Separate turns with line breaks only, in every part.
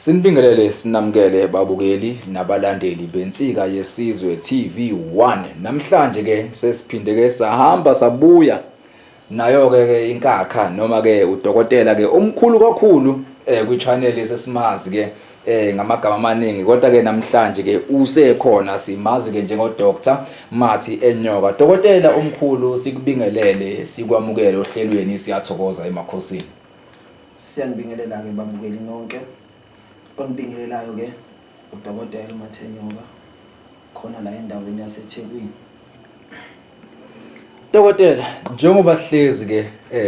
Sinibingelele sinamukele babukeli nabalandeli beNsika Yesizwe TV1. Namhlanje ke sesiphinde ke sahamba sabuya nayo ke ke inkakha noma ke udokotela ke omkhulu kakhulu kwi-channel esesimazi ke ngamagama amaningi, kodwa ke namhlanje ke usekhona, simazi ke njengo Dr Mathi Enyoka. Dokotela omkhulu, sikubingelele, sikwamukele ohlelweni, siyathokoza emakhosini.
Siyanibingelela ke babukeli nonke. Onibingelelayo ke udokotela uMathenyoka khona la endaweni yaseThekwini.
Dokotela, njengoba sihlezi ke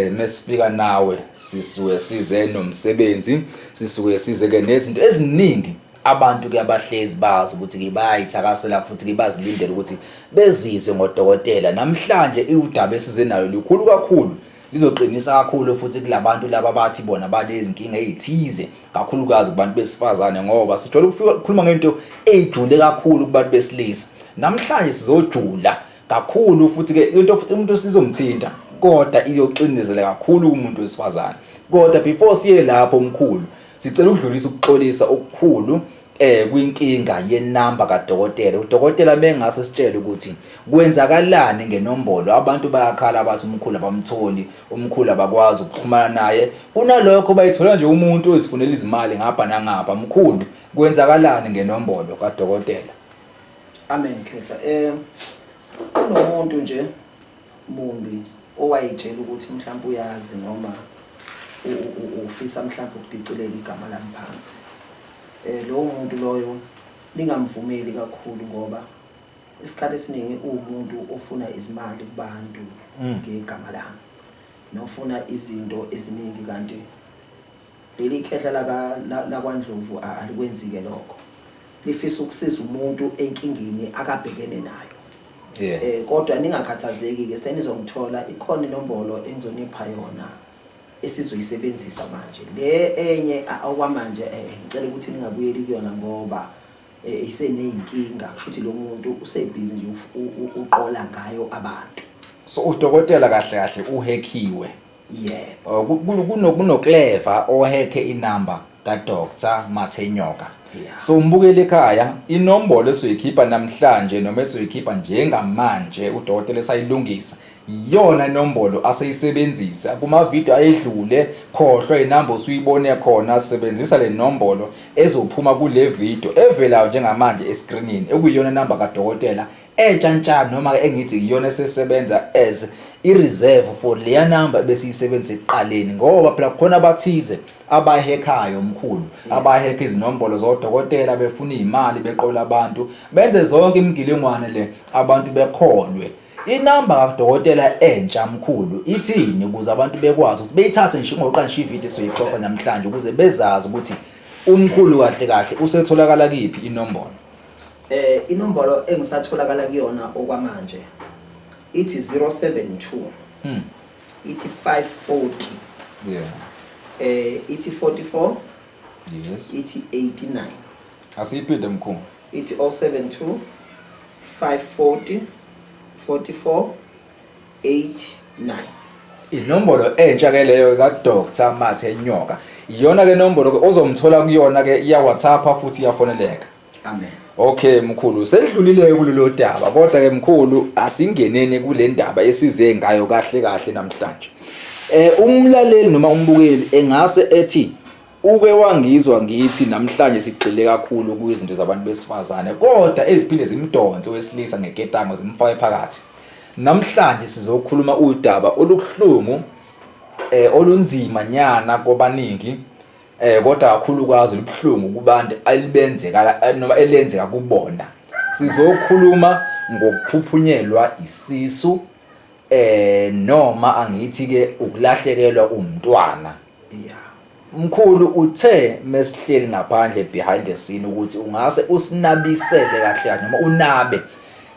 mesifika nawe sisuke size nomsebenzi, sisuke size ke nezinto eziningi abantu ke abahlezi bazi ukuthi ke bayayithakasela futhi ke bazilindele ukuthi bezizwe ngodokotela. Namhlanje iwudaba esize nayo lukhulu kakhulu, lizoqinisa kakhulu futhi kulabantu laba abathi bona banezinkinga ezithize, kakhulukazi kubantu besifazane, ngoba sijwayele ukufika ukukhuluma ngento ejule kakhulu kubantu besilisa. Namhlanje sizojula kakhulu futhi ke into futhi umuntu sizomthinta, kodwa iyoxinizela kakhulu kumuntu wesifazane. Kodwa before siye lapho omkhulu, sicela ukudlulisa ukuxolisa okukhulu kwinkinga yenamba kadokotela. Udokotela mengase sitshele ukuthi kwenzakalani ngenombolo. Abantu bayakhala bathi umkhulu abamtholi, umkhulu abakwazi ukuxhumana naye. Kunalokho bayithola nje umuntu ozifunela izimali ngapha nangapha. Mkhulu, kwenzakalani ngenombolo kadokotela?
Amen Khehla. Kunomuntu nje mumbi owayitshela ukuthi mhlawumbe uyazi noma ufisa mhlawumbe ukudicilela igama lami phansi. Lowo muntu loyo ningamvumeli kakhulu, ngoba isikhathi esiningi uwumuntu ofuna izimali kubantu ngegama lami, nofuna izinto eziningi, kanti leli khehla lakwaNdlovu alikwenzike lokho. Lifisa ukusiza umuntu enkingeni akabhekene nayo. Kodwa ningakhathazeki ke, senizongithola, ikhona inombolo engizonipha yona esizoyisebenzisa manje. Le enye okwamanje ngicela ukuthi ningabuyeli kuyona ngoba iseneyinkinga, kusho ukuthi lo muntu usebhizi nje uqola ngayo abantu.
So udokotela kahle kahle uhackiwe.
Yebo.
Oh, kuno-clever ohacke inamba kaDr Mathenyoka. So umbukeli ekhaya, inombolo esizoyikhipha namhlanje noma esizoyikhipha njengamanje udokotela esayilungisa, iyona inombolo aseyisebenzisa kuma-video ayedlule. Khohlwa inamba osuyibone khona, sebenzisa le nombolo ezophuma kule video evelayo njengamanje eskrinini, ekuyiyona namba kadokotela entsha ntsha, noma engithi iyona esesebenza as i-reserve for leya number ebesiyisebenzisa ekuqaleni, ngoba phela kukhona abathize abahackayo mkhulu, abahacka izinombolo zodokotela befuna izimali, beqola abantu, benze zonke imigilingwane le abantu bekholwe. Inamba kadokotela entsha mkhulu ithini, ukuze abantu bekwazi ukuthi beyithathe nje ngoqa nje ivideo esizoyixoxa namhlanje, ukuze bezazi ukuthi umkhulu kahle kahle usetholakala kiphi inombolo?
Inombolo engisatholakala kuyona okwamanje ithi 072 ithi 540 ithi 44 ithi 89.
Asiyiphinde mkhulu.
Ithi 072 540 44 89.
Inombolo entsha ke leyo ka Dr Mathe Nyoka. Iyona ke nombolo ke ozomthola kuyona ke, iya WhatsApp futhi iyafoneleka.
Amen.
Okay mkhulu, sedlulile kulolu daba, kodwa ke mkhulu asingeneni kule ndaba esize ngayo kahle kahle namhlanje. Umlaleli noma umbukeli engase ethi uke wangizwa ngithi namhlanje sigxile kakhulu kwizinto zabantu besifazane, kodwa eziphinde zimdonse owesilisa ngeketango zimfake phakathi. Namhlanje sizokhuluma udaba olubuhlungu, olunzima nyana kwabaningi, kodwa kakhulukazi lubuhlungu kubantu alibenzeka noma elenzeka kubona. Sizokhuluma ngokuphuphunyelwa isisu, noma angithi ke ukulahlekelwa umntwana. Mkhulu, uthe mesihleli ngaphandle behind the scene ukuthi ungase usinabisele kahle kahle noma unabe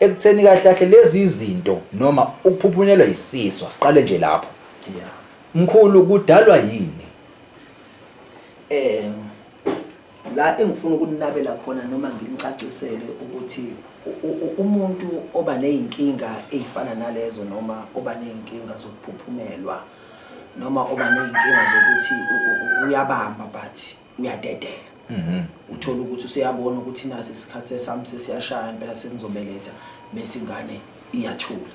ekutheni kahle kahle lezi zinto noma ukuphuphunyelwa isisu, siqale nje lapho. Mkhulu, kudalwa yini?
La engifuna ukunabela khona noma ngimcacisele ukuthi umuntu oba nezinkinga ezifana nalezo, noma oba nezinkinga zokuphuphumelwa, noma oba nezinkinga zokuthi uyabamba but uyadedela. Uthola ukuthi useyabona ukuthi nasi isikhathi sesami sesiyashaya impela, sengizobeletha, bese ingane iyathula.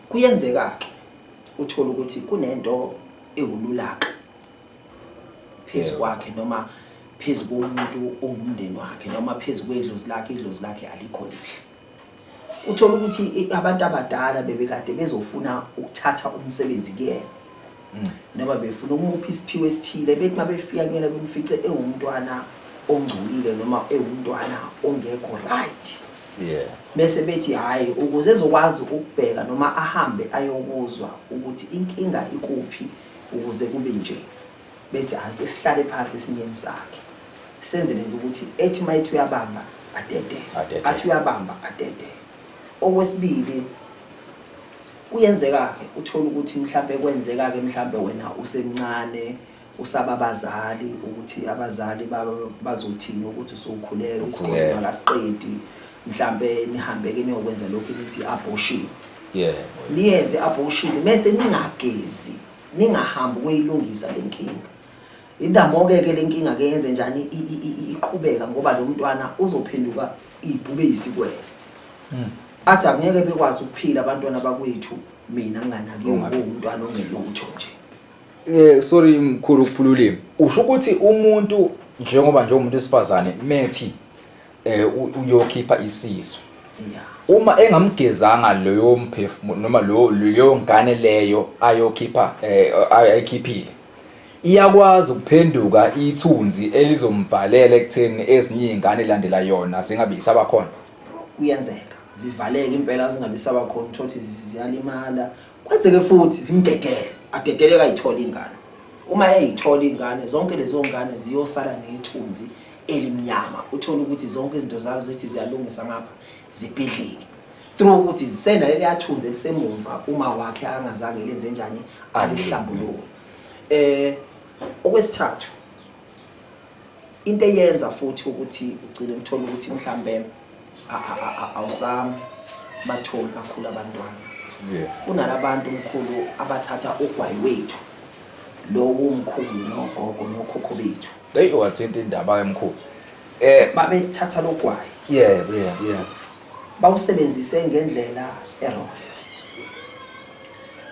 Kuyenzeka ke uthola ukuthi kunento ewululaka phezu kwakhe noma phezu komuntu ongumndeni wakhe noma phezu kwedlozi lakhe, idlozi lakhe alikho lihle. Uthola ukuthi abantu abadala bebekade bezofuna ukuthatha umsebenzi kuyena noma befuna ukumupha isiphiwo esithile, bethi mabefika kuyena bemfice ewumntwana ongcolile noma ewumntwana ongekho right. Bese bethi hhayi, ukuze ezokwazi ukubheka noma ahambe ayokuzwa ukuthi inkinga ikuphi ukuze kube nje, bese hhayi, sihlale phansi esinyeni sakhe, senzele nje ukuthi ethi uma ethi uyabamba adedele,
Adedele.
Athi uyabamba adedele. Okwesibili, kuyenzeka-ke uthole ukuthi mhlampe kwenzeka-ke mhlampe wena usemncane, usaba abazali ukuthi abazali bazothini ukuthi usukhulelwe, isikole
Ukhulelwe.
ungakasiqedi, mhlampe nihambe-ke niyokwenza lokhu nithi abortion. Niyenze abortion mese ningagezi, ningahambi ukuyilungisa le nkinga. Idamo-ke ke le nkinga ke yenze njani iqhubeka, ngoba lo mntwana uzophenduka ibhubesi kuwena. Athi angeke bekwazi ukuphila abantwana bakwethu mina nginganakiwe, ngumntwana ongelutho nje.
Sorry mkhulu ukuphula ulimi. Usho ukuthi umuntu njengoba nje umuntu wesifazane methi uyokhipha isisu. Uma engamgezanga loyo mphefumulo noma leyo ngane leyo ayokhipha ayikhiphile, iyakwazi ukuphenduka ithunzi elizombhalela ekutheni ezinye izingane elandela yona zingabe isabakhona.
Kuyenzeka zivaleke impela zingabe isabakhona, uthola ukuthi ziyalimala, kwenzeke futhi zimdedele, adedeleke ayithole ingane. Uma eyithola ingane, zonke lezo ngane ziyosala nethunzi elimnyama, uthola ukuthi zonke izinto zazo zithi ziyalungisa ngapha zibhidlike through ukuthi zisena leliya thunzi elisemumva uma wakhe angazange lenze njani, alihlambuluke. Okwesithathu, into eyenza futhi ukuthi ugcine uthola ukuthi mhlambe awusabatholi kakhulu abantwana, kunalabantu mkhulu abathatha ugwayi wethu lowo mkhulu nogogo nokhokho bethu.
Hey, wathinta indaba emkhulu.
Babethatha logwayi.
Yebo, yebo, yebo.
Bawusebenzise ngendlela error.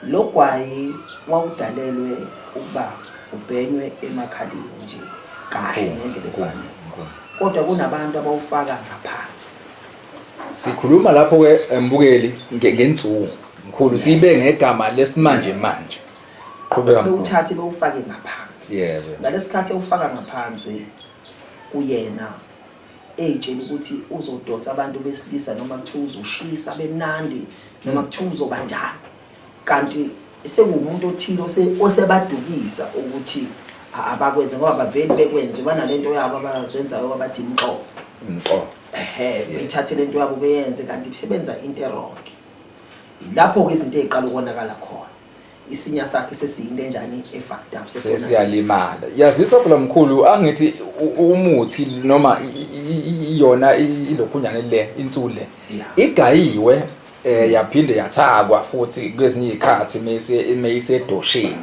Logwayi wawudalelwe ukuba ubhenywe emakhaleni nje kahle ngendlela efanele. Kodwa kunabantu abawufaka ngaphansi.
Sikhuluma lapho ke mbukeli ngensuku. Mkhulu, sibe ngegama lesimanje manje. Qhubeka mkhulu.
Bewuthathe bewufake ngaphansi. Ngalesikhathi ewufaka ngaphansi kuyena eyitshela ukuthi uzodonsa abantu besilisa noma kuthiwa uzoshisa bemnandi noma kuthiwa uzoba njani, kanti sekuwumuntu othile osebadukisa ukuthi abakwenze, ngoba baveli bekwenze banalento yabo abazenzayo abathi imxovo.
Imxovo.
Beyithathe lento yabo beyenze, kanti sebenza into e-wrong. Lapho ke izinto eziqala ukonakala khona. Isinya sakhe sesiyinto enjani e-fucked up, sesona-
Sesiyalimala. Yazisa phela mkhulu, angithi umuthi noma iyona ilokhunyane le insule igayiwe, yaphinde yathakwa futhi kwezinye izikhathi meyisedosheni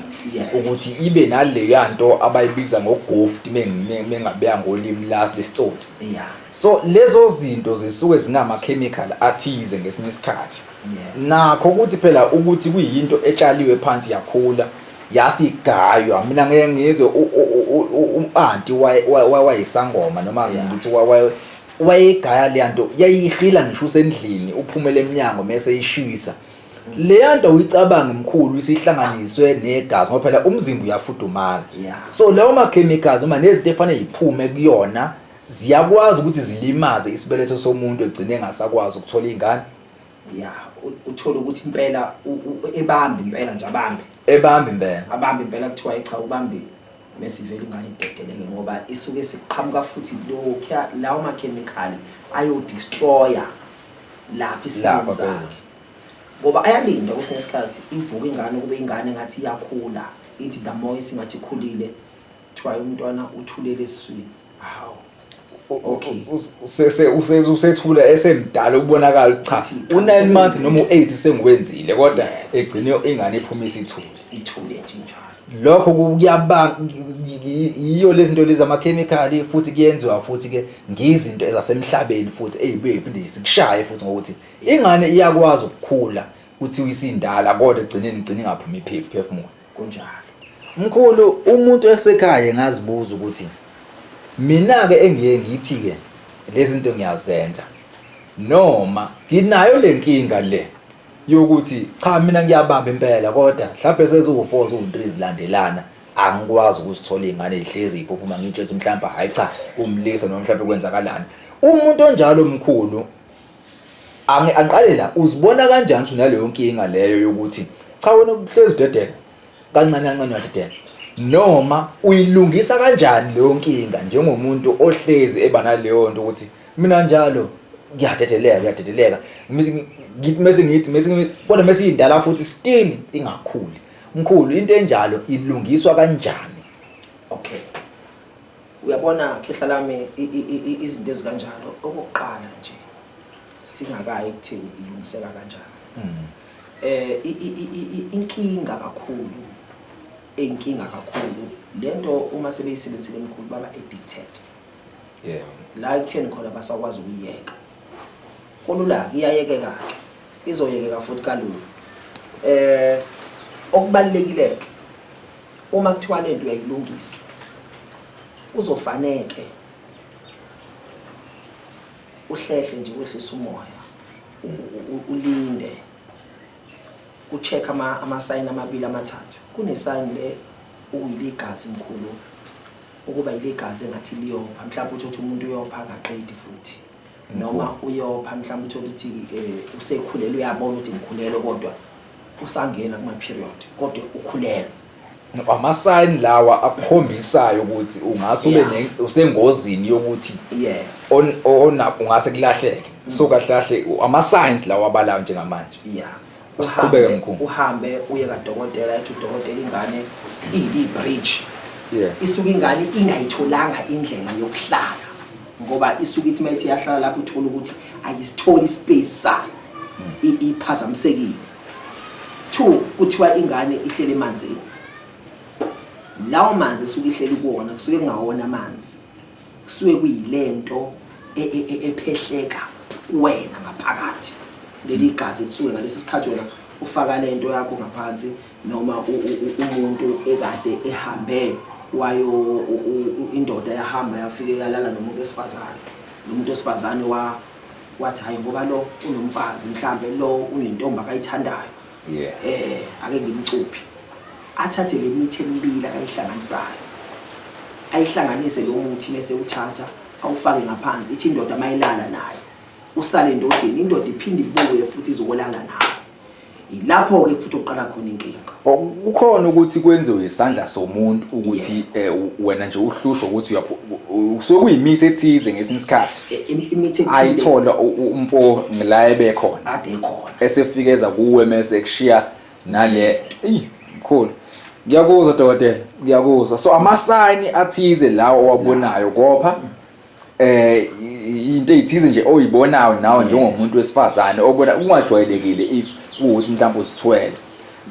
ukuthi ibe naleya nto abayibiza ngogoft mengabeya ngolimi lesitsotsi. So lezo zinto zisuke zinama chemical athize ngesinye isikhathi. Nakho ukuthi phela ukuthi kuyinto etshaliwe phansi yakhula yasigaywa. Mina ngeke ngizwe u-anti wayesangoma noma ngithi wayegaya leya nto, yayihila ngisho usendlini uphumele eminyango mese ishisa leya nto. Uyicabange mkhulu isihlanganiswe negazi, ngoba phela umzimba uyafudumala. So lawo ma chemicals uma nezinto efanele iphume kuyona ziyakwazi ukuthi zilimaze isibeletho somuntu egcine engasakwazi ukuthola ingane.
Ya, uthole ukuthi impela ebambe impela nje, abambe.
Ebambe impela.
Abambe impela, kuthiwa cha ubambe, mase ivele ingane idedeleke, ngoba isuke siqhamuka futhi lokho lawo ma chemical ayo destroyer lapha isimo
Lapha
sakhe.
phela.
Ngoba ayalinda kwesinye isikhathi ivuka ingane kube ingane ngathi iyakhula, ithi the more isingathi ikhulile, kuthiwa umntwana uthulele esiswini. Hawu. Okay.
Usethula esemdala ukubonakala ukuthi cha,
Uthi cha,
u9 months
sekuwumuntu.
noma u8 sengiwenzile, kodwa egcine ingane iphuma isithule.
Ithule nje njalo.
Lokho kuyaba yiyo lezi zinto lezi amakhemikhali, futhi kuyenziwa futhi ke ngizinto ezasemhlabeni futhi ezibuye iphinde zikushaye futhi, ngokuthi ingane iyakwazi ukukhula kuthi isindala, kodwa egcineni igcina ingaphumi iphefumulo.
Kunjalo.
Mkhulu, umuntu esekhaya engazibuza ukuthi mina ke engiye ngithi ke lezi zinto ngiyazenza, noma nginayo lenkinga le yokuthi cha, mina ngiyabamba impela, kodwa mhlawumbe seziwu-4, ziwu-3 zilandelana, angikwazi ukuzithola iy'ngane, y'hlezi y'phuphuma, ngiy'tshela ukuthi mhlawumbe hhayi cha, umlisa, noma mhlawumbe kwenzakalani. Umuntu onjalo, mkhulu, angiqale la, uzibona kanjani ukuthi unaleyo nkinga leyo yokuthi cha, wena uhlezi udedela kancane kancane, uyadedela, noma uyilungisa kanjani leyo nkinga njengomuntu ohlezi eba naleyo nto ukuthi mina njalo kuyadedeleka, kuyadedeleka, ngithi mase ngithi mase, kodwa mase indala futhi still ingakhuli? Mkhulu, into enjalo ilungiswa kanjani?
Okay, uyabona khehla lami, izinto ezikanjalo, okokuqala nje singakayi ekutheni ilungiseka kanjani, inkinga kakhulu, inkinga kakhulu lento, uma sebeyisebenzisile, emkhulu, baba addicted. La ekutheni khona basakwazi ukuyiyeka kulula, iyayekeka ke, izoyekeka futhi kalula. Okubalekile ke, uma kuthiwa lento uyayilungisa, uzofaneke uhlehle nje, wehlisa umoya, ulinde, ucheck ama sign amabili amathathu. Kune sign le ukuyiligazi, mkhulu, ukuba iligazi engathi liyopha, mhlawumbe uthi umuntu uyopha akaqedi futhi, noma uyopha mhlawumbe uthole ukuthi usekhulelwe, uyabona ukuthi ngikhulelwe, kodwa usangena kuma period, kodwa ukhulelwe.
Ama-sign lawa akhombisayo ukuthi ungase ube usengozini yokuthi ungase kulahleke. So kahle kahle ama-signs lawa abalayo njengamanje. Uqhubeke, mkhulu.
Uhambe uye kadokotela, ethi udokotela ingane iyi-bridge. Isuke ingane ingayitholanga indlela yokuhlala, ngoba isuke ithi mayithi iyahlala lapho, uthola ukuthi ayisitholi ispace sayo, iphazamisekile. Two, kuthiwa ingane ihlele emanzini. Lawo manzi esuke ihleli kuwona kusuke kungawona amanzi, kusuke kuyilento ephehleka kuwena ngaphakathi, leli gazi lisuke ngalesi sikhathi wena ufaka lento yakho ngaphansi, noma umuntu ekade ehambe wayo, indoda yahamba yafike yalala nomuntu wesifazane, nomuntu wesifazane wa wathi hayi, ngoba lo unomfazi, mhlambe lo unentombi akayithandayo, ake ngimcuphi, athathe le mithi emibili akayihlanganisayo, ayihlanganise lo muthi, mase uthatha awufake ngaphansi, ithi indoda mayilala naye, usale endodeni, indoda iphinde ibuye futhi izokolala nawe. Ilapho-ke futhi oqala khona inkinga.
Kukhona ukuthi kwenziwe isandla somuntu, ukuthi wena nje uhlushwa ukuthi kusuke kuyimithi ethize ngesinye isikhathi.
Imithi ethile.
Ayithola umfo la ebekhona.
Ade ekhona.
Esefikeza kuwe mase ekushiya nale. Eyi, mkhulu. Ngiyakuzwa, dokotela, ngiyakuzwa. So ama-sign athize lawo owabonayo kopha into ezithize nje oyibonayo nawe njengomuntu wesifazane, obona ungajwayelekile if kuwukuthi mhlawumbe uzithwele.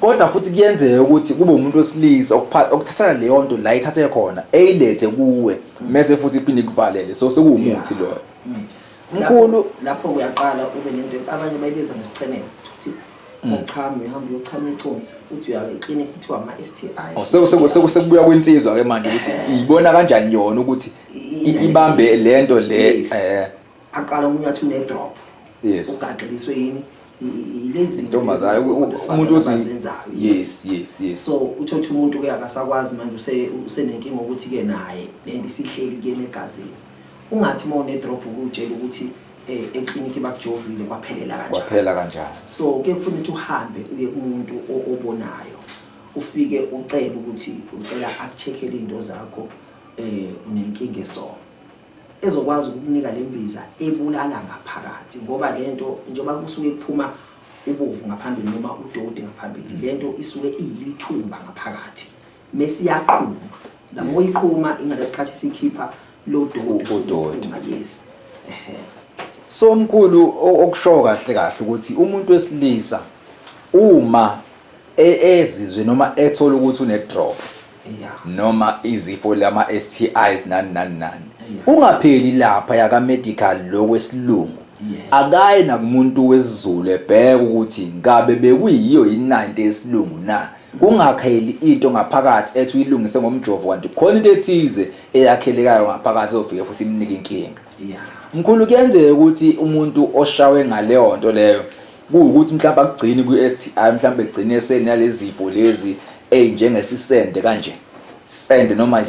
Kodwa futhi kuyenzeka ukuthi kube umuntu wesilisa okuthatha leyo nto la ithathe khona, eyilethe kuwe, mase futhi iphinde ikuvalele. So sekuwumuthi loyo. Mkhulu,
Lapho uyaqala ube nento abanye bayibiza ngesichenelo, ukuthi uchame, uhambe uyochama iconsi, uthi uya eklinikhi, kuthiwa ama-STI.
Oh, sekubuya kwinsizwa ke manje ukuthi ibona kanjani yona ukuthi ibambe lento le.
Aqala omunye athi une-drop. Ugaxeliswe yini? Ilezi
Intombazane, umuntu uthi
abazenzayo.
Yes.
So uthothi umuntu ke akasakwazi manje, usenenkinga ukuthi ke naye lento isihleli kuyena egazini. Ungathi uma une-drop ukutshela ukuthi eklinikhi bakujovile, kwaphelela kanjalo.
Kwaphela kanjalo.
So ke kufuna ukuthi uhambe uye kumuntu obonayo, ufike ucele ukuthi ucela akucheckele izinto zakho, unenkinga eso ezokwazi ukukunika lembiza ebulala ngaphakathi, ngoba lento njengoba kusuke kuphuma ubovu ngaphambili noma udoti ngaphambili, lento isuke iyilithumba ngaphakathi, mase iyaqhuma. Lamo iqhuma ingalesikhathi sikhipha lo doti.
Udoti.
Usuphuma, yes, ehe.
So mkhulu, okusho kahle kahle ukuthi umuntu wesilisa uma Ezizwe noma ethola ukuthi une drop noma izifo lama STIs nani nani nani, ungapheli lapha yaka medical lokwesilungu, akaye nakumuntu wesiZulu ebheka ukuthi ngabe bekuyiyo yini yesilungu na, kungakheli into ngaphakathi ethi uyilungise ngomjovo kanti khona into ethize eyakhelekayo ngaphakathi ezofike futhi imnike inkinga. Mkhulu, kuyenzeka ukuthi umuntu oshawe ngaleyo nto leyo kuwukuthi mhlawumbe akugcini kwi-STI, mhlawumbe egcine senalezifo lezi ey'njengesisende kanje, sende noma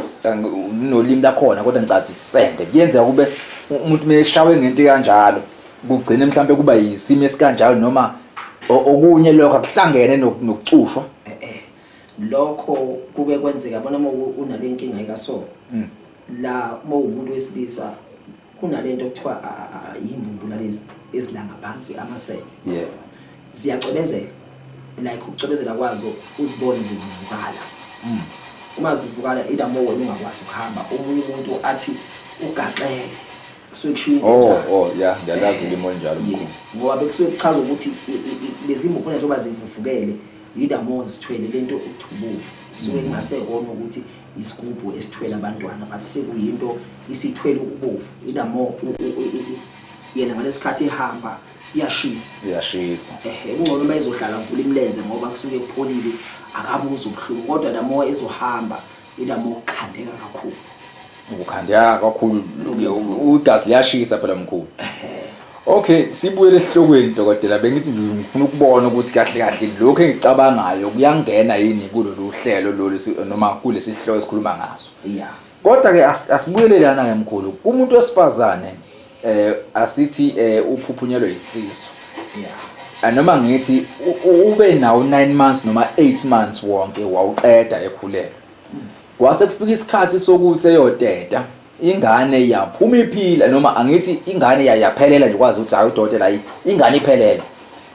nolimi lakhona, kodwa ngicathi sende. Kuyenzeka kube umuntu meshawe ngento kanjalo kugcine mhlawumbe kuba yisimo esikanjalo noma okunye lokho akuhlangene nokucushwa.
Lokho kuke kwenzeka, yabona, uma unale nkinga ikaso la, uma uwumuntu wesilisa kunalento okuthiwa yimbumbula lezi ezilanga phansi amasende, ziyacwebezela, like ukucwebezela kwazo uzibone zivuvukala. Uma zivuvukala, either more wena ungakwazi ukuhamba, omunye umuntu athi ugaxele, kusuke kushiwo into
Oh.
enjalo.
Oh yeah, ngiyalazi ulimi olunjalo, mkhulu.
Yes, ngoba bekusuke kuchaza ukuthi lezi mbumbula njengoba zivuvukele, either more zithwele lento ukuthubuvu, kusuke kungasekona ukuthi isigubhu esithwele abantwana, but sekuyinto isithwele ubovu. Either more yena ngalesikhathi ehamba iyashisa.
Iyashisa.
Ehe, kungcono uma ezohlala vula imilenze ngoba kusuke kupholile, akabuzi ubuhlungu, kodwa the more ezohamba, either more kukhandeka kakhulu.
Ukukhandeka kakhulu, igazi liyashisa phela, mkhulu. Okay, sibuyele esihlokweni, dokotela. Bengithi nje ngifuna ukubona ukuthi kahle kahle lokhu engicabangayo kuyangena yini kulolu hlelo lolu noma kulesi sihloko esikhuluma ngaso. Kodwa ke asibuyele lana ke, mkhulu, kumuntu wesifazane, asithi uphuphunyelwe isisu. Noma ngithi ube nawo 9 months noma 8 months wonke wawuqeda ekhulelwe. Kwase kufika isikhathi sokuthi eyoteta, ingane yaphuma iphila, noma angithi ingane yaphelela nje, kwazi ukuthi hayi, udokotela, hayi, ingane iphelele.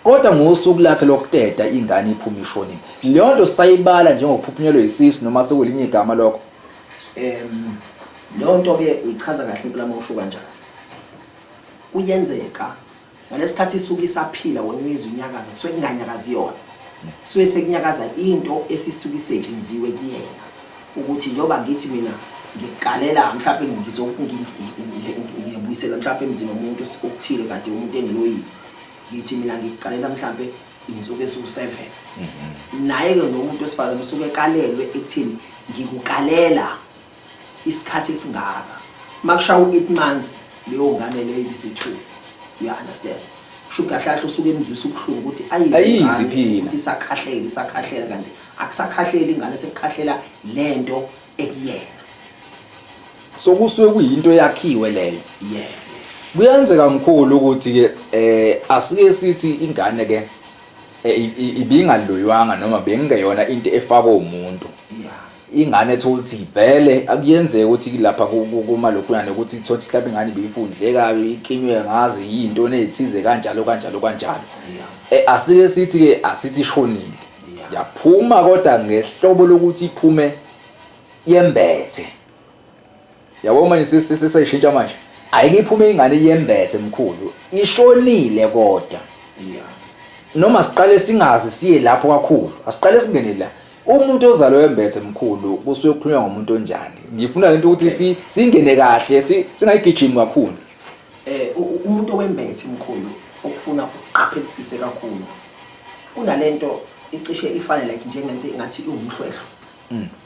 Kodwa ngosuku lakhe lokuteta ingane iphuma ishonile. Leyo nto sayibala njengokuphuphunyelwa isisu noma sekulinye igama lokho?
Leyo nto ke uyichaza kahle impela uma usho kanjalo. Kuyenzeka ngalesikhathi isuke isaphila, wena uyizwa inyakaza, kusuke kunganyakazi yona, suke sekunyakaza into esisuke isetshenziwe kuyena, ukuthi njengoba ngithi mina ngikukalela mhlawumbe ngiyabuyisela mhlawumbe emzini womuntu okuthile, kade umuntu engiloyile, ngithi mina ngikukalela mhlawumbe iy'nsuku eziwu-7, naye-ke nomuntu wesifazane usuke ekalelwe ekutheni ngikukalela isikhathi esingaka. Uma kushaya u-8 months, leyo ngane leyo ibisithule, you understand? Kusho kahle kahle usuke emzwisa ubuhlungu ukuthi
ayizwe
ayizwe
iphila.
Ukuthi isakhahlela, isakhahlela, kanti akusakhahleli ingane, sekukhahlela lento ekuyena.
So kusuke kuyinto eyakhiwe leyo.
Yeah.
Kuyenzeka, mkhulu, ukuthi ke asike sithi ingane ke ibingaloywanga noma bengeyona into efakwe umuntu. Ingane ethola ukuthi vele akuyenzeki ukuthi lapha kumalokhuyane ukuthi ithola ukuthi mhlawumbe ingane ibifundle kabi, ikinywe ngazi yinto ezithize kanjalo kanjalo kanjalo. Asike sithi ke, asithi ishonile. Yaphuma kodwa ngehlobo lokuthi iphume yembethe. Yabo, manje sesishintsha manje. Ayike iphume ingane yembethe, mkhulu. Ishonile kodwa. Noma siqale singazi siye lapho kakhulu. Asiqale singene la. Umuntu ozalwe embethe, mkhulu, kusuke kukhulunywa ngomuntu onjani? Ngifuna lento ukuthi singene kahle, singayigijimi kakhulu.
Umuntu owembethe, mkhulu, okufuna uqaphelisise kakhulu, kunalento icishe ifane like njengento engathi iwumhlwehlo.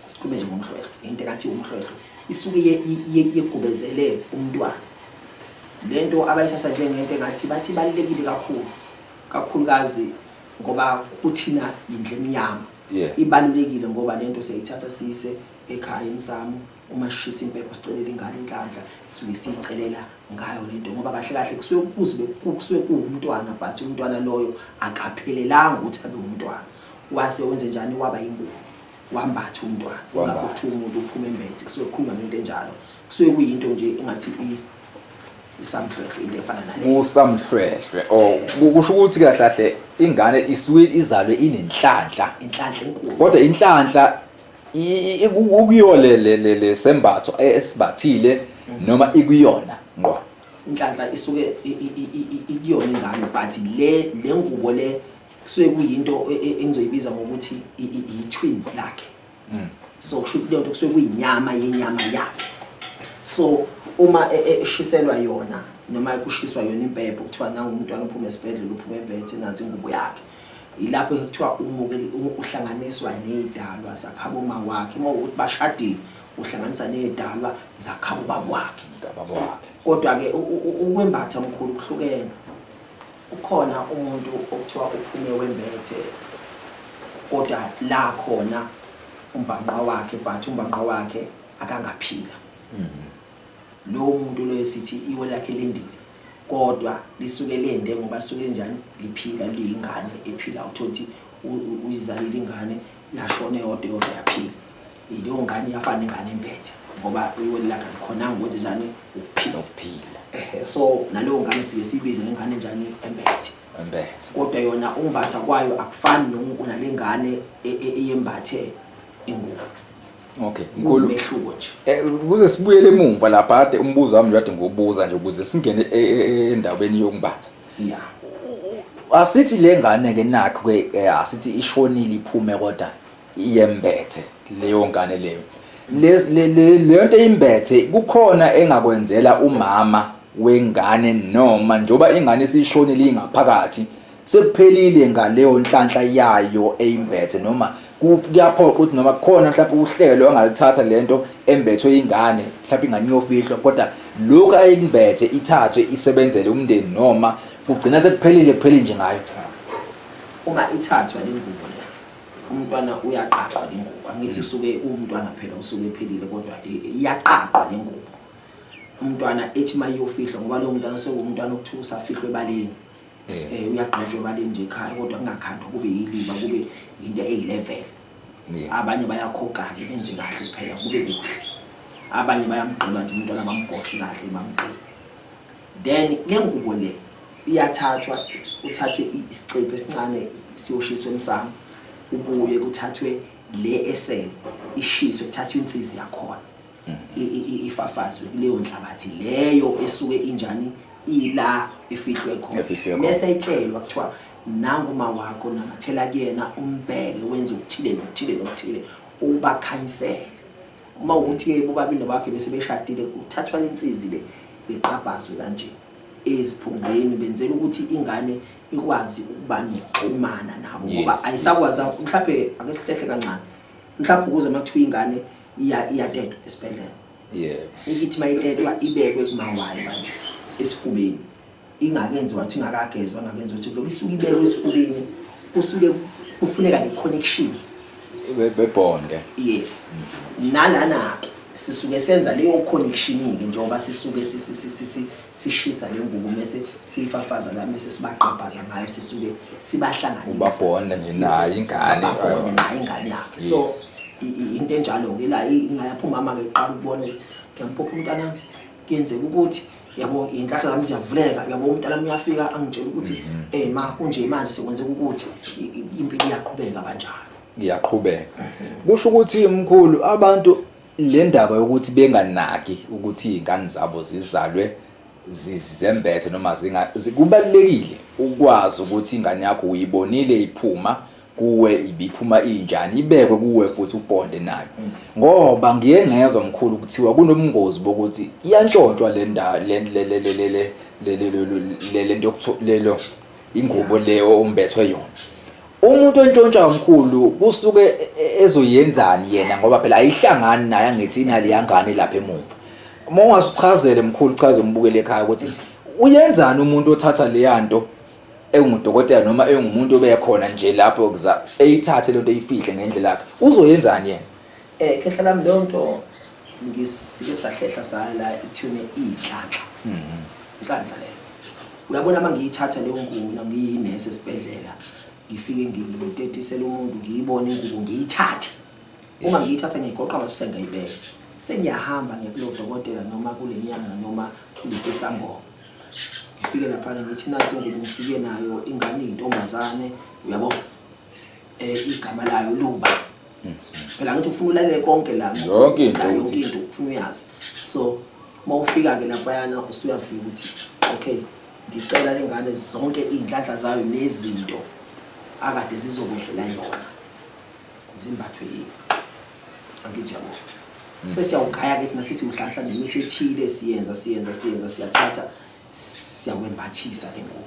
Sikhulume nje ngomhlwehlo, into engathi iwumhlwehlo isuke yegubezele umntwana. Lento abayithatha njengento engathi bathi ibalulekile kakhulu, kakhulukazi ngoba kuthina indle emnyama. Ibalulekile ngoba lento siyayithatha siyise ekhaya emsamo, uma sishisa impepho sicelela ingane inhlanhla, sisuke siyicelela ngayo lento, ngoba kahle kahle kusuke kuzobe kusuke kuwumntwana, but umntwana loyo akaphelelanga ukuthi abe umntwana, wase wenze njani, waba ingubo, wambatha umntwana.
Wambatha.
Ingakho kuthiwa umuntu uphuma embethe, kusuke kukhulunywa ngento enjalo, kusuke kuyinto nje engathi isamhlwehlwe, into efana naleyo.
Kusamhlwehlwe. Oh, kusho ukuthi kahle kahle ingane isuke izalwe inenhlanhla.
Inhlanhla enkulu.
Kodwa inhlanhla ukuyo le sembatho esibathile noma ikuyona ngqo?
Inhlanhla isuke ikuyona ingane, but le ngubo le Kusuke kuyinto engizoyibiza ngokuthi i-twins lakhe. So kusho ukuthi leyo nto kusuke kuyinyama yenyama yakhe. So uma eshiselwa yona noma kushiswa yona impepho kuthiwa nangu umntwana uphuma esibhedlela uphuma embethe nansi ingubo yakhe. Yilapho kuthiwa umukeli uhlanganiswa nezidalwa zakhabo mawakhe uma ukuthi bashadile uhlanganisa nezidalwa zakhabo baba wakhe.
Kababa wakhe.
Kodwa ke ukwembatha mkhulu kuhlukene. Ukhona umuntu okuthiwa uphume wembethe kodwa la khona umbhanqa wakhe but umbhanqa wakhe akangaphila. Lowo muntu loyo sithi iwe lakhe lendile kodwa lisuke lende ngoba lisuke linjani liphila liyingane ephila uthola ukuthi uyizalile ingane yashona eyodwa eyodwa yaphila. Leyo ngane iyafana nengane embethe ngoba iwele lakhe alikhonanga ukwenze njani ukuphila.
Ukuphila.
Ehe, so naleyo ngane sike siyibize ngengane enjani embethe.
Embethe.
Kodwa yona ukumbatha kwayo akufani nale ngane eyembathe ingubo.
Okay, mkhulu.
Umehluko nje.
Ukuze sibuyele emumva lapha kade umbuzo wami kade ngiwubuza nje ukuze singene endabeni yokumbatha.
Yeah.
Asithi le ngane ke nakho ke asithi ishonile iphume kodwa iyembethe leyo ngane leyo. Leyo nto eyimbethe kukhona engakwenzela umama wengane noma njoba ingane isishonile ingaphakathi sekuphelile ngaleyo nhlanhla yayo eyimbethe noma kuyaphoqa ukuthi noma kukhona mhlawumbe uhlelo angalithatha lento embethwe ingane mhlawumbe ingane iyofihlwa kodwa lokhu ayimbethe ithathwe isebenzele umndeni noma kugcina sekuphelile kuphelile nje ngayo.
Uma ithathwa le ngubo le umntwana uyaqaqwa le ngubo, angithi usuke uwumntwana phela usuke ephilile kodwa iyaqaqwa le ngubo umntwana ethi uma iyofihlwa ngoba lowo mntwana sekuwumntwana okuthiwa usafihlwa ebaleni. Uyagqitshwa ebaleni nje ekhaya kodwa kungakhandwa kube yiliba kube into eyi-level. Abanye bayakhoka-ke benze kahle phela kube kuhle, abanye bayamgqiba nje umntwana bamgoqe kahle bamgqibe. Then le ngubo le iyathathwa uthathwe isicephu esincane siyoshiswa emsamo, ubuye kuthathwe le esele ishiswe kuthathwe insizi yakhona ifafazwe kuleyo nhlabathi leyo esuke injani ila efihlwe khona.
Efihlwe khona.
Mese etshelwa kuthiwa nangu uma wakho namathela kuyena umbheke wenze okuthile nokuthile nokuthile ubakhanyisele. Uma ukuthi-ke bobabili nobakhe bese beshadile kuthathwa lensizi le beqabhazwe kanje eziphungweni benzela ukuthi ingane ikwazi ukuba nokuxhumana nabo ngoba ayisakwazi mhlawumbe ake sihlehle kancane mhlawumbe ukuze uma kuthiwa ingane iyatetwa esibhedlela. Ikithi uma itetwa ibekwe kumawayo manje esifubeni ingakenziwa ukuthi ingakagezwa ingakenziwa ukuthi lokhu isuke ibekwe esifubeni kusuke kufuneka le connection
bebonde.
Yes. Nalana ke sisuke senza leyo connection ke njengoba sisuke sishisa le ngubo mese siyifafaza la mese sibaqaphaza ngayo sisuke sibahlanganisa.
Ubabonda nje nayo ingane.
Babonde nayo ingane yakhe. So into enjalo ke la ingayaphuma mama ke iqala ukubona ukuthi ngiyamphupha umntwana kuyenzeka ukuthi yabo inhlanhla zami ziyavuleka yabo umntwana wami uyafika angitshela ukuthi ma kunje manje sekwenzeka ukuthi impilo iyaqhubeka kanjalo.
Iyaqhubeka. Kusho ukuthi mkhulu abantu le ndaba yokuthi benganaki ukuthi izingane zabo zizalwe zizembethe noma kubalulekile ukwazi ukuthi ingane yakho uyibonile iphuma kuwe ibiphuma injani ibekwe kuwe futhi ubonde nayo. Ngoba ngiye ngezwa mkhulu kuthiwa kunobungozi bokuthi iyantshontshwa le nda le le le le le le le le le le le nto lelo ingubo leyo ombethwe yona. Umuntu ontshontshayo mkhulu kusuke ezoyenzani yena ngoba phela ayihlangani naye angithi inale yangane lapha emuva. Uma ungasichazele mkhulu chaze umbukele ekhaya ukuthi uyenzani umuntu othatha leya nto engudokotela noma engumuntu obekhona nje lapho kuza eyithathe lento eyifihle ngendlela yakhe uzoyenzani yena?
Khehla lami leyo nto ngisike sahlehla sala ithune inhlanhla. Inhlanhla leyo. Uyabona uma ngiyithatha leyo ngubo ngiyinesi esibhedlela ngifike ngitetisele umuntu ngiyibone ingubo ngiyithathe. Uma ngiyithatha ngiyigoqa masihla ngiyayibeka. Sengiyahamba ngiya kulo dokotela noma kule nyanga noma kulesi sangoma. Ngifike laphana ngithi nansi ingubo ngifike nayo ingane iyintombazane uyabo. Igama layo Luba. Phela ngithi ufuna ulalele konke la.
Yonke into
Yonke
ukuthi.
into ufuna uyazi. So uma ufika ke laphayana usuyafika ukuthi okay ngicela lengane zonke izinhlanhla zayo nezinto akade zizokwehlela yona zimbathwe yini. Angithi yabo. Sesiyawugaya ke thina, sesiwuhlanganisa nemithi ethile, siyenza siyenza siyenza, siyathatha siyakwembathisa le ngubo.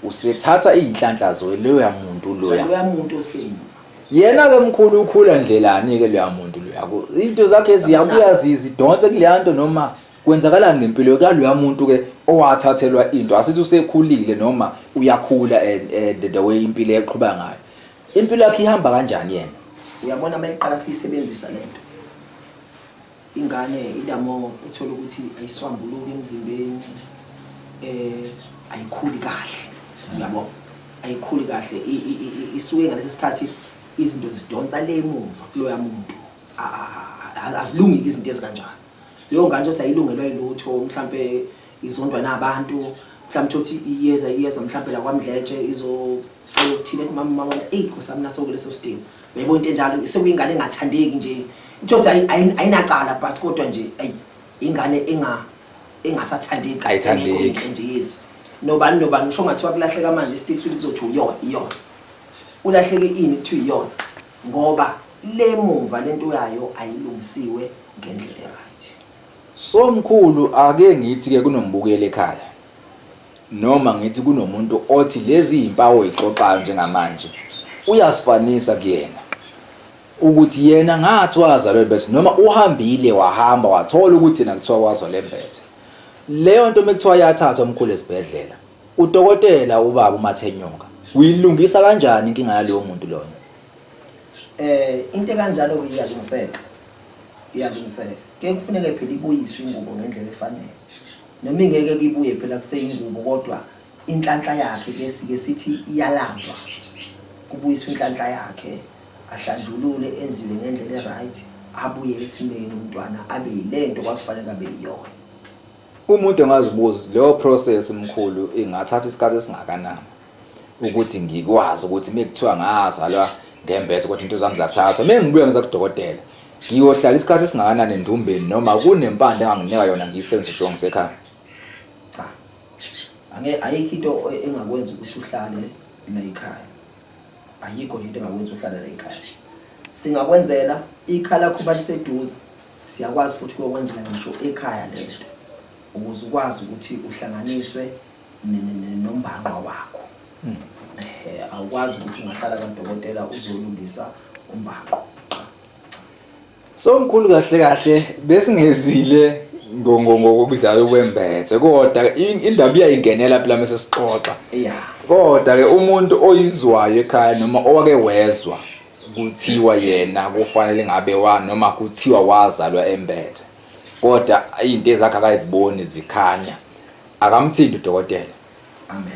Usethatha iy'nhlanhla zoleya muntu loya.
Loya muntu osemva.
Yena-ke mkhulu ukhula ndlelani-ke loya muntu loya? Into zakhe ziyabuya zidonse kuleya nto, noma kwenzakalani ngempilo kaloya muntu-ke owathathelwa into? Asithi usekhulile noma uyakhula and the way impilo eqhuba ngayo, impilo yakhe ihamba kanjani yena?
Uyabona, uma iqala siyisebenzisa lento, ingane idamo uthola ukuthi ayiswambuluki emzimbeni, ayikhuli kahle, uyabo, ayikhuli kahle. Isuke ngalesi sikhathi izinto zidonsa le emuva kuloya muntu, azilungi izinto ezikanjalo. Leyo ngane uthi ayilungelwa yilutho, mhlambe izondwa nabantu, mhlawumbe uthi iyeza iyeza mhlambe la kwaMdletshe izocela ukuthile, ethi mama, mama, eyi nkosi naso leso sidingo, uyayibona into enjalo, sekuyingane engathandeki nje. Uthi ayinacala, but kodwa nje ayi ingane engasathandeki kahle.
Ayithandeki.
Engekho inhle nje yize nobani nobani, ngisho ngathiwa kulahleka manje isitick suthi kuzothiwa iyona iyona, ulahleke ini, kuthiwa iyona, ngoba le mumva lento yayo ayilungisiwe ngendlela e-right.
So mkhulu, ake ngithi-ke kunombukeli ekhaya, noma ngithi kunomuntu othi lezi yimpawu oyixoxayo njengamanje uyasifanisa kuyena, ukuthi yena ngathi wazalwa embethe, noma uhambile wahamba wathola ukuthi yena kuthiwa wazalwa embethe. Leyo nto mekuthiwa yathathwa mkhulu esibhedlela, udokotela ubaba uMathenyoka uyilungisa kanjani inkinga yaloyo muntu loyo?
Into ekanjalo ke iyalungiseka, iyalungiseka. Ke kufuneke phela ibuyiswe ingubo ngendlela efanele, noma ingeke kibuye phela kuseyingubo, kodwa inhlanhla yakhe ke sike sithi iyalandwa, kubuyiswe inhlanhla yakhe, ahlanjulule, enziwe ngendlela e-right, abuye esimeni umntwana, abe yilento kwakufanele abe yiyona.
Umuntu engazibuza, leyo process mkhulu ingathatha isikhathi esingakanani ukuthi ngikwazi ukuthi mekuthiwa ngazalwa ngembethe kodwa into zami zathathwa, mengibuya ngiza kudokotela ngiyohlala isikhathi esingakanani endumbeni, noma kunempande enganginika yona ngiyisebenzise njengoba ngisekhaya?
Cha, ange ayikho into engakwenza ukuthi uhlale la ekhaya, ayikho nje into engakwenza uhlale la ekhaya. Singakwenzela ikhala lakho baliseduze, siyakwazi futhi kuyokwenzela ngisho ekhaya lento, ukuze ukwazi ukuthi uhlanganiswe nombanqwa wakho. Awukwazi ukuthi ungahlala kadokotela uzolungisa umbanqo.
So mkhulu, kahle kahle besingezile ngokudlala kwembethe, kodwa indaba iyayingenela phela mase sixoxa. Kodwa ke umuntu oyizwayo ekhaya noma owake wezwa kuthiwa yena kufanele ngabe wa noma kuthiwa wazalwa embethe, kodwa izinto ezakhe akayiziboni zikhanya, akamthinti udokotela.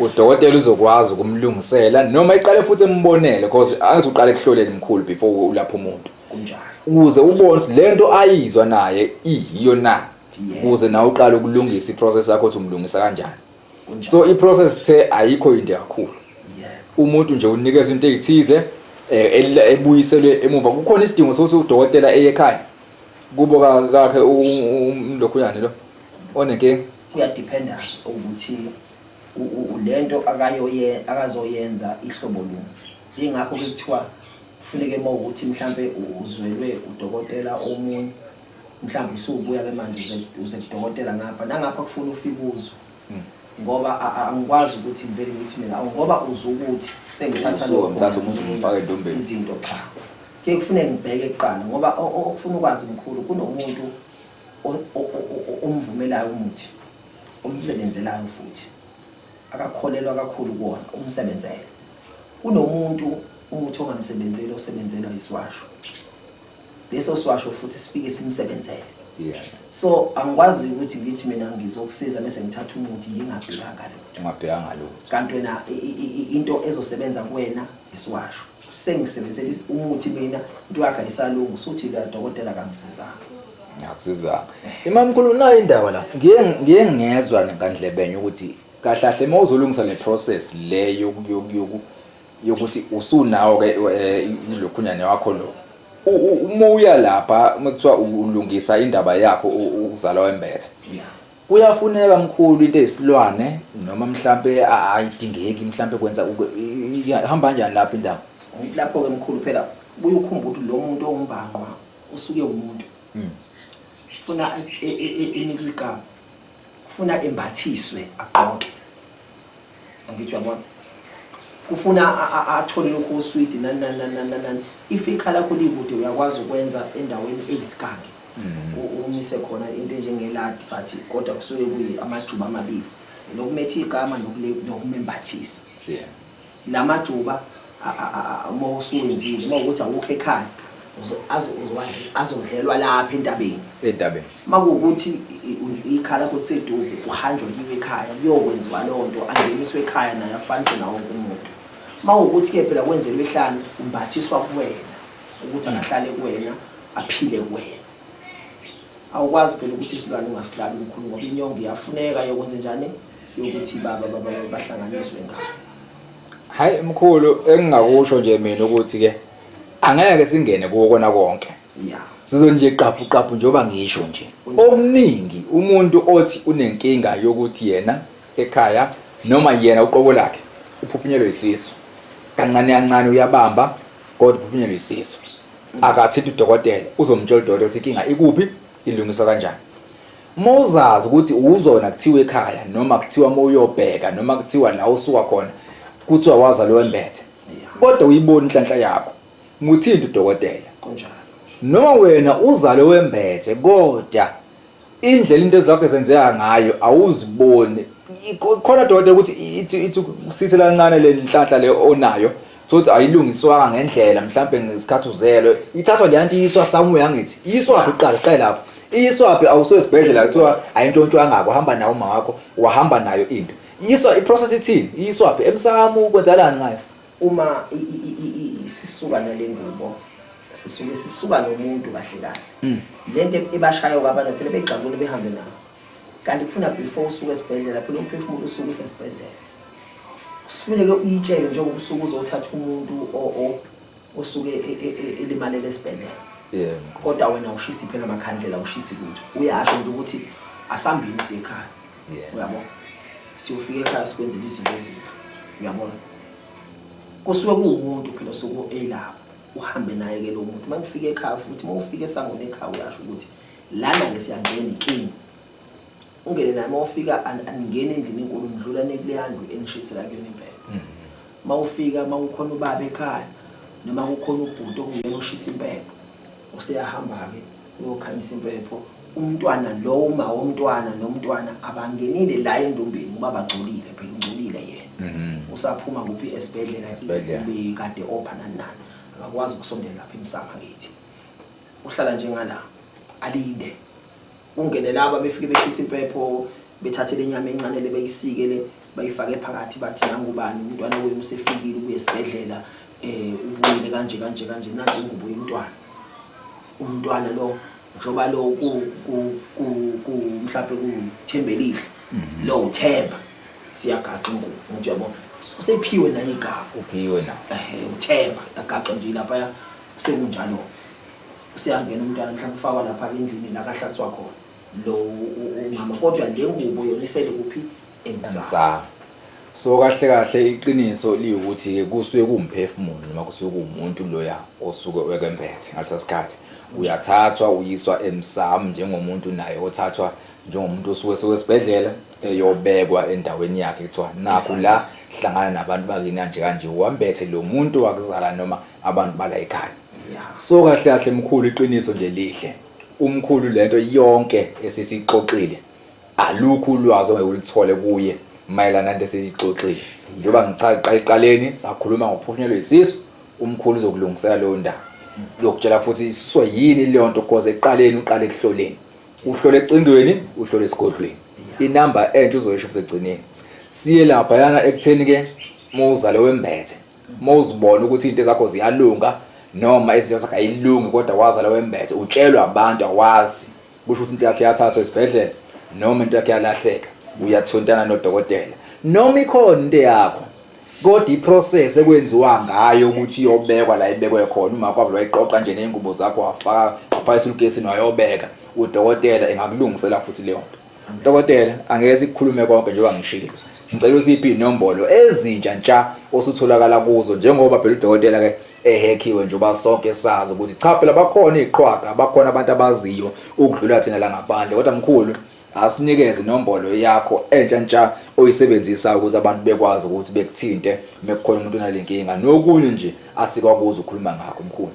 Udokotela uzokwazi ukumlungisela noma iqale futhi embonele, because angithi uqale ekuhloleni mkhulu before ulapha umuntu.
Kunjalo.
Ukuze ubone ukuthi lento ayizwa naye iyiyo na, ukuze nawe uqale ukulungisa iprocess yakho ukuthi umlungisa kanjani. So iprocess the ayikho into kakhulu. Umuntu nje unikeza into ezithize ebuyiselwe emuva. Kukhona isidingo sokuthi udokotela eye ekhaya kubo kakhe umlokhuyane lo onenkinga?
Kuyadependa ukuthi lento akayoye akazoyenza ihlobo luni. Ingakho ke kuthiwa kufuneke uma ukuthi mhlambe uzwelwe udokotela omunye, mhlambe usubuya ke manje uze kudokotela ngapha nangapha, kufuna ufike uzwe, ngoba angikwazi ukuthi ngivele ngithi mina awu ngoba uzwe ukuthi sengithatha
Usuka
lokho
umthatha umuntu umfake endumbeni.
Izinto cha, kuye kufuneke ngibheke kuqala, ngoba okufuna ukwazi mkhulu, kunomuntu omvumelayo umuthi, omsebenzelayo, futhi akakholelwa kakhulu kuwona, umsebenzele. Kunomuntu umuthi ongamsebenzeli, osebenzelwa isiwasho, leso siwasho futhi sifike simsebenzele. So angikwazi ukuthi ngithi mina ngizokusiza bese ngithatha umuthi ngingabhekanga lutho.
Ungabhekanga lutho.
Kanti wena into ezosebenza kuwena isiwasho, sengisebenzela umuthi mina, into yakhe ayisalungi, usuthi la dokotela kangisizanga.
Ngiyakusizanga. Imamkhulu, nayo indaba la. Ngiye ngezwa ngandlebenye ukuthi kahle kahle uma uzolungisa le process le yokuthi usunawo ke ilokhunyane wakho lo, uma uya lapha uma kuthiwa ulungisa indaba yakho ukuzalwa wembethe, kuyafuneka mkhulu into eyisilwane noma mhlambe ayidingeki, mhlambe kwenza Ihamba kanjani lapho indaba?
Lapho-ke mkhulu phela buye ukhumbule ukuthi lo muntu owumbangqwa usuke umuntu. Funa enikwe igama. Kufuna embathiswe agqoke. Angithi uyabona? Kufuna athole lokhu oswidi nani nani nani nani nani. If ikhala lakho likude uyakwazi ukwenza endaweni eyisigange. Umise khona into enjengeladi but kodwa kusuke kuyi amajuba amabili. Lokumetha igama nokumembathisa. Lamajuba uma usuwenzile uma ukuthi awukho ekhaya azodlelwa lapha entabeni. Entabeni. Uma kuwukuthi ikhala lakho liseduze kuhanjwa kuyiwe ekhaya kuyokwenziwa leyo nto angeniswe ekhaya naye afaniswe nawo wonke umuntu. Uma kuwukuthi-ke phela kwenzelwe ehlane umbathiswa kuwena ukuthi akahlale kuwena aphile kuwena. Awukwazi phela ukuthi isilwane ungasihlabi mkhulu ngoba inyongo iyafuneka yokwenze njani yokuthi baba baba bahlanganiswe ngayo.
Hayi mkhulu engingakusho nje mina ukuthi ke angeke singene kuwo kona konke.
Yeah.
Sizo nje qaphu qaphu njengoba ngisho nje. Okuningi umuntu othi unenkinga yokuthi yena ekhaya noma yena uqobo lakhe uphuphunyelwe isisu. Kancane kancane uyabamba kodwa uphuphunyelwe isisu. Akathinta udokotela uzomtshela udokotela ukuthi inkinga ikuphi ilungiswa kanjani. Uma uzazi ukuthi uzona kuthiwa ekhaya noma kuthiwa uma uyobheka noma kuthiwa la usuka khona kuthiwa waza lo wembethe kodwa uyibona inhlanhla yakho muthinta udokotela.
Kunjalo.
Noma wena uzalwe wembethe kodwa indlela into zakho zenzeka ngayo awuziboni. Khona dokotela ukuthi ithi ithi kusithela kancane le nhlanhla le onayo thothi ayilungiswanga ngendlela mhlambe ngesikhathi uzelwe ithathwa le nto iyiswa somewhere angithi iyiswaphi kuqala qala lapho iyiswaphi awusuke esibhedlela kuthiwa ayintshontshwanga wahamba nawo uma wakho wahamba nayo into iyiswa iprocess ithini iyiswaphi emsamo kwenzakalani ngayo?
Uma sisuka nale ngubo sisuke sisuka nomuntu kahle kahle lento ebashayo kwabantu phela begxabule behambe nayo kanti kufuna before usuke esibhedlela phela umphefumulo usuke usesibhedlela kufuneke uyitshele njengoba usuke uzothatha umuntu osuke elimalele esibhedlela.
Yebo.
Kodwa wena ushisi phela amakhandlela ushisi lutho uyasho nje ukuthi asambini siyekhaya. Uyabona siyofika ekhaya sikwenzela izinto ezinhle uyabona kusuke kuwumuntu phela osuke elapho uhambe naye ke lo muntu uma nifika ekhaya futhi uma ufika esangweni ekhaya uyasho ukuthi lana ke siyangena inkinga ungene naye uma ufika aningeni endlini enkulu nidlula nekuleya ndlu enishisela kuyona impepho. Uma ufika uma kukhona ubaba ekhaya noma kukhona ubhuti okuyena oshisa impepho useyahamba-ke uyokhanyisa impepho umntwana lowo uma womntwana nomntwana abangenile la endumbeni ngoba bagcolile phela ungcolile yena. Usaphuma kuphi esibhedlela ubekade opha nani nani akakwazi ukusondela lapha emsamo angithi uhlala njengala alinde Kungene laba befike beshisa impepho bethathe le nyama encane le beyisike le bayifake phakathi bathi nangubani umntwana wenu usefikile ubuye esibhedlela ubuyile kanje kanje kanje nansi ingubo yomntwana. Umntwana lo njengoba lo ku ku ku ku mhlawumbe kuThembelihle lo uThemba siyagaxa ingubo ngithi uyabona usephiwe naye igama.
Uphiwe na.
UThemba agaxa nje lapha sekunjalo. Useyangena umntwana mhlawumbe ufakwa lapha endlini la kahlaliswa khona lo umama kodwa le ngubo yona isele kuphi emsamo.
Emsamo. So kahle kahle iqiniso liwukuthi ke kusuke kuwumphefumulo noma kusuke kuwumuntu loya osuke wekembethe ngalesa sikhathi uyathathwa uyiswa emsamo njengomuntu naye othathwa njengomuntu osuke sewesibhedlela eyobekwa endaweni yakhe kuthiwa nakhu la hlangana nabantu bakini kanje kanje wambethe lo muntu wakuzala noma abantu bala ekhaya. So kahle kahle mkhulu iqiniso nje lihle. Umkhulu lento yonke esisixoxile alukho ulwazi ongeke uluthole kuye mayelana nento esiyixoxile. Njengoba ngichaza eqaleni sakhuluma ngokuphuphunyelwa isisu, umkhulu uzokulungisela leyo ndaba. Uyokutshela futhi isisu yini leyo nto because ekuqaleni uqale ekuhloleni. Uhlole ecingweni, uhlole esigodlweni. Inamba entsha uzoyisho futhi ekugcineni. Siye lapha yana ekutheni ke mawuzale wembethe. Uma uzibona ukuthi into zakho ziyalunga noma izinto zakho ayilungi kodwa wazala wembethe utshelwa abantu awazi kusho ukuthi into yakho iyathathwa esibhedlela noma into yakho iyalahleka uyathontana nodokotela noma ikhona into yakho kodwa iprocess ekwenziwa ngayo ukuthi iyobekwa la ibekwe khona uma kwavula wayiqoqa nje nezingubo zakho wafaka wafaka esulukesini wayobeka udokotela engakulungisela futhi leyo nto. Dokotela angeke sikukhulume konke njengoba ngishilo. Ngicela usiphe inombolo ezintsha ntsha osutholakala kuzo njengoba phela udokotela ke ehekhiwe njengoba sonke sazi ukuthi cha phela bakhona iziqhwaga, bakhona abantu abaziyo ukudlula thina la ngaphandle. Kodwa mkhulu asinikeze inombolo yakho entsha ntsha oyisebenzisa ukuze abantu bekwazi ukuthi bekuthinte mekukhona umuntu onalenkinga nokunye nje asikwakuza ukukhuluma ngakho mkhulu.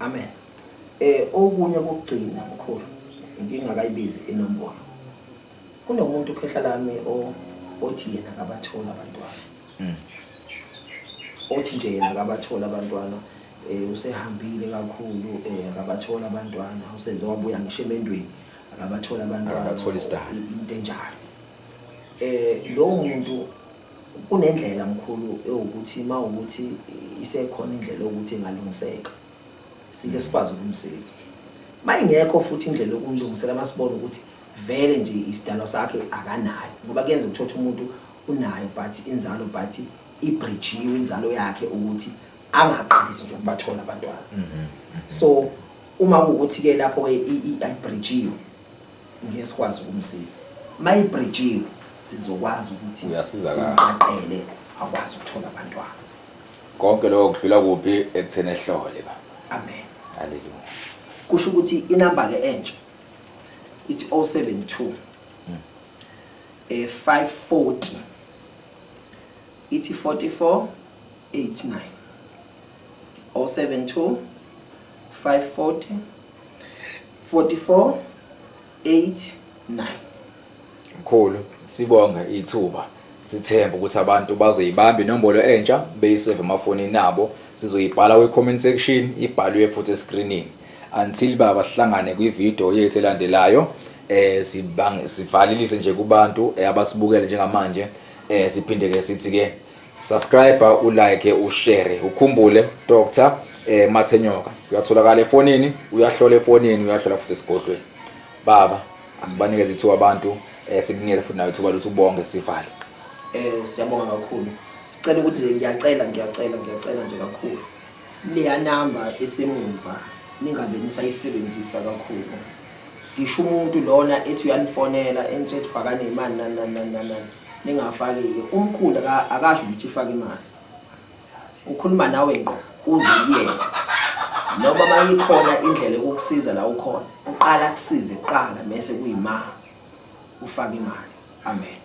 Amen. Okunye kokugcina mkhulu ngingakayibizi inombolo. Kunomuntu khehla lami o othi yena akabathola abantwana. Othi nje yena akabathola abantwana usehambile kakhulu akabathola abantwana useze wabuya ngisho emendweni akabathola abantwana.
Akabathola isidala.
Into enjalo. Lowo muntu kunendlela mkhulu ewukuthi mawukuthi isekhona indlela yokuthi engalungiseka. Sike sikwazi ukumsiza. Mayingekho futhi indlela yokumlungisela masibona ukuthi vele nje isidalwa sakhe akanayo ngoba kuyenza ukuthola umuntu unayo but inzalo but ibridgiwe inzalo yakhe ukuthi angaqalisi nje ukubathola abantwana. So uma kuwukuthi ke lapho ke ayibridgiwe ngeke sikwazi ukumsiza. Mayibridgiwe sizokwazi ukuthi simqaqele akwazi ukuthola abantwana.
Konke lokho kudlula kuphi ekutheni ehlole ba.
Amen.
Hallelujah.
Kusho ukuthi inamba ke entsha ithi 072 540 ithi 44 89 072 540 44 89.
Mkhulu, sibonge ithuba. Sithemba ukuthi abantu bazoyibamba inombolo entsha beyisave emafonini abo. Sizoyibhala kwi-comment section, ibhalwe futhi escreenini. Until baba sihlangane kwi-video yethu elandelayo, sivalelise nje kubantu abasibukele njengamanje. Siphinde ke sithi ke subscribe, ulike, ushare, ukhumbule Dr Mathenyoka uyatholakala efonini, uyahlola efonini, uyahlola futhi esigodlweni. Baba asibanikeze ithuba abantu, sikunikeze futhi nayo ithuba lokuthi ubonge sivale.
Siyabonga kakhulu. Sicela ukuthi nje ngiyacela ngiyacela ngiyacela nje kakhulu. Leya number esemumva ningabe nisayisebenzisa kakhulu. Ngisho umuntu lona ethi uyanifonela entshethi fakani imali nani nani nani nani. Ningafaki umkhulu akasho ukuthi ifake imali. Ukhuluma nawe ngqo uze kuyena. Noma mayikhona indlela yokukusiza la ukhona, uqala kusize kuqala mase kuyima ufaka imali. Amen.